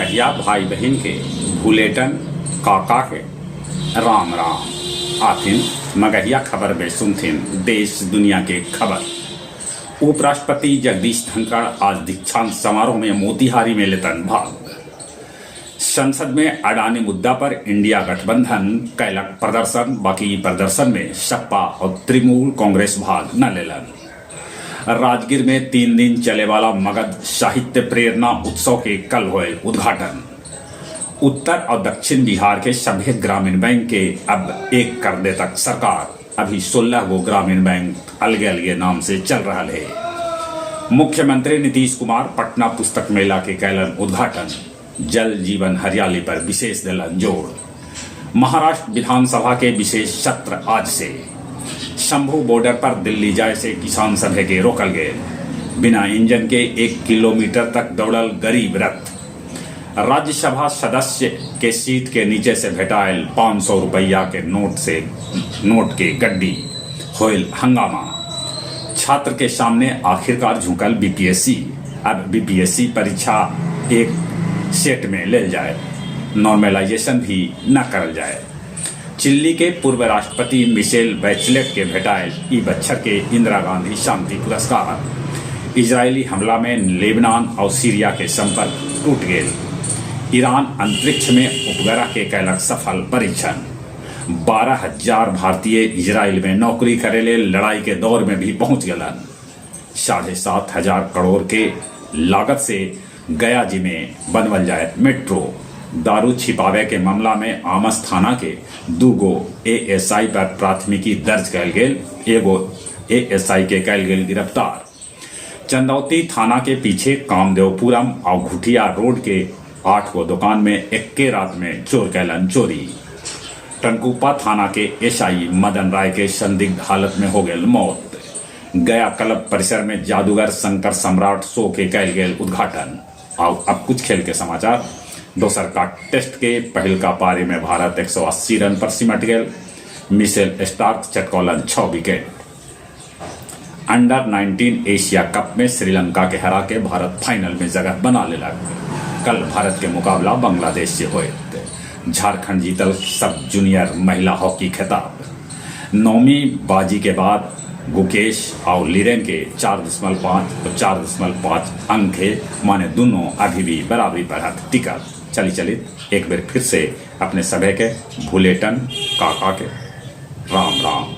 मगहिया भाई बहिन के भुलेटन काका के राम राम। आथिन मगहिया खबर में सुनथिन देश दुनिया के खबर। उपराष्ट्रपति जगदीश धनखड़ आज दीक्षांत समारोह में मोतिहारी में लेतन भाग। संसद में अडानी मुद्दा पर इंडिया गठबंधन कैलक प्रदर्शन, बाकी प्रदर्शन में सपा और तृणमूल कांग्रेस भाग न लेलन। राजगीर में 3 दिन चले वाला मगध साहित्य प्रेरणा उत्सव के कल होए उद्घाटन। उत्तर और दक्षिण बिहार के सभी ग्रामीण बैंक के अब एक कर दे तक सरकार। अभी 16 गो ग्रामीण बैंक अलगे अलगे नाम से चल रहा है। मुख्यमंत्री नीतीश कुमार पटना पुस्तक मेला के कैलन उद्घाटन। जल जीवन हरियाली पर विशेष दिलन जोर। महाराष्ट्र विधानसभा के विशेष सत्र आज से। शंभू बॉर्डर पर दिल्ली जाए से किसान सभा के रोकल गए। बिना इंजन के 1 किलोमीटर तक दौड़ल गरीब रथ। राज्यसभा सदस्य के सीट के नीचे से भेटायल 500 रुपया के नोट से नोट के गड्डी, होयल हंगामा। छात्र के सामने आखिरकार झुकल बीपीएससी। अब बीपीएससी परीक्षा एक सेट में लेल जाए, नॉर्मलाइजेशन भी न करल जाए। चिल्ली के पूर्व राष्ट्रपति मिशेल बैचलेट के भेटायल ई बच्छर के इंदिरा गांधी शांति पुरस्कार। इजरायली हमला में लेबनान और सीरिया के संपर्क टूट गए। ईरान अंतरिक्ष में उपग्रह के कैलक सफल परीक्षण। 12,000 भारतीय इजराइल में नौकरी करेले लड़ाई के दौर में भी पहुंच गलन। 7,500 करोड़ के लागत से गया जी में बनवल जाए मेट्रो। दारू छिपावे के मामला में आमस थाना के 2 गो एएसआई पर प्राथमिकी दर्ज कैल गेल, एगो एएसआई के कैल गेल गिरफ्तार। चंदौती थाना के पीछे कामदेवपुरम और घुटिया रोड के 8 गो दुकान में 1 रात में चोर कैलन चोरी। टनकुप्पा थाना के एसआई मदन राय के संदिग्ध हालत में हो गए मौत। गया क्लब परिसर में जादूगर शंकर सम्राट शो के कैल गेल उद्घाटन। और अब कुछ खेल के समाचार। दोसर का टेस्ट के पहल का पारी में भारत 180 रन पर सिमट गए। मिशेल स्टार्क चटकौलन 6 विकेट। अंडर 19 एशिया कप में श्रीलंका के हरा के भारत फाइनल में जगह बना लेलक। कल भारत के मुकाबला बांग्लादेश से होए। झारखंड जीतल सब जूनियर महिला हॉकी खिताब। 9वीं बाजी के बाद गुकेश और लिरेन के 4.5 और 4.5 अंक है, माने दोनों अभी भी बराबरी पर हथ टिकल। चली चली एक बार फिर से अपने सभे के भुलेटन काका के राम राम।